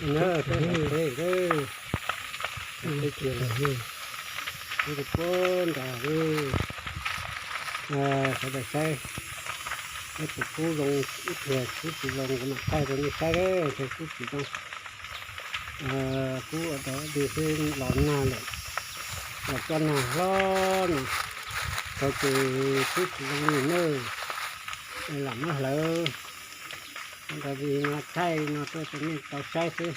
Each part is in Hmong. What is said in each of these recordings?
Peb hlawv teb, hlawv teb tiag, hlawv teb tiag, hlawv teb tiag. Kuv tus puab nrog sawv daws saib, ib tug kub zoo ib pliag, kub tsis zoo kuv mam thaij rau nej saib, ib pliag kub tsis zoo. Kub ua tau ib tug xwb los nag lawm, los coj nag hlob no, thaum ces kub tsis zoo li nawb, lam muab hlawv. Ntawd li no thaij no tuaj rau nej tau saib xwb.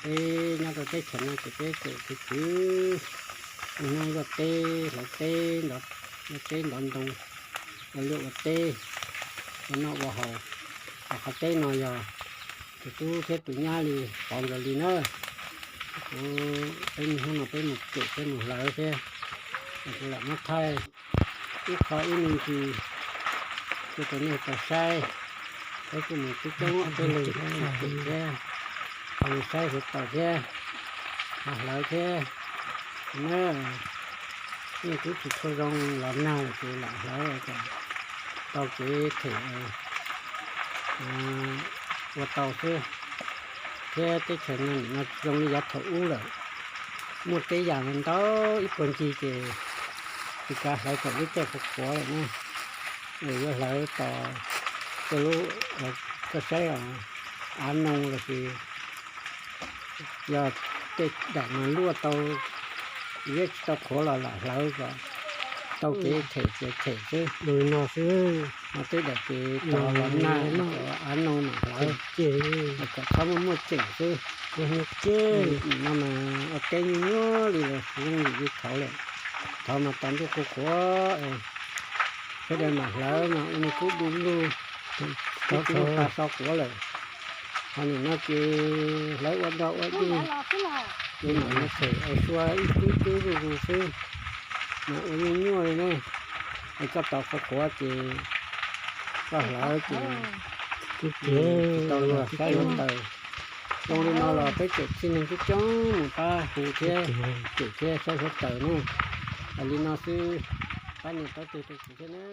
Peb nyob rau teb chaws no ces peb tseem khwv khwv, ua hnub luaj teb hlawv teb, ua teb ntov ntoo, ua liaj ua teb, ua noj ua haus. Qhov teb no yog tus tub thiab tus nyab li pov nkawd li na. Kuv, peb hnub no peb mus cem peb mus hlawv thiab, kuv lam muab thaij ib qho ib me ntsis tuaj rau nej tau saib. Peb kuj mus coob coob ob peb leeg thiab, mus cem thiab, mus saib sawv daws thiab, mus hlawv thiab na. Yeej twb tsis tshua zoo los nag lawm ces lam hlawv kom tau kev them ua tau xwb. Thiab teb chaws no nim no tsis zoo li yav thaum ub lawm, muaj teb yam ntau ib puag ncig ces tsis kav hlawv kom lub caij qhuav qhuav lawm na. Yuav hlawv tos tej lub, koj saib os, av noo lossis yog tej daim mas luaj tau, liab tsis tau qhuav los lam hlawv kom tau kev them ces them xwb. Li no xwb, ho tej daim ces tos los nag, av noo mam hlawv, kom txhob muaj muaj tseem xwb. Nim no mas ua teb nyuaj nyuaj li lawm, zoo li thaud lawm. Thaud mas tos ntuj qhuav qhuav, sawv daws mam hlawv mas ua niag kub du lug, kub tsis muaj pa so quav lawm. Ho nim no ces hlawv ua dog ua dig, ces mam mus them sua ib tub tub zuj zus xwb, mas ua nyuaj nyuaj li na. Es koj tos qhuav qhuav ces koj hlawv ces tsis tau luag saib sawv daws. Zoo li no los peb tseem tsij neeg coob coob mus pab hu thiab, cem thiab saib sawv daws na. Li no xwb, pab nias taub teg rau kuv thiab na.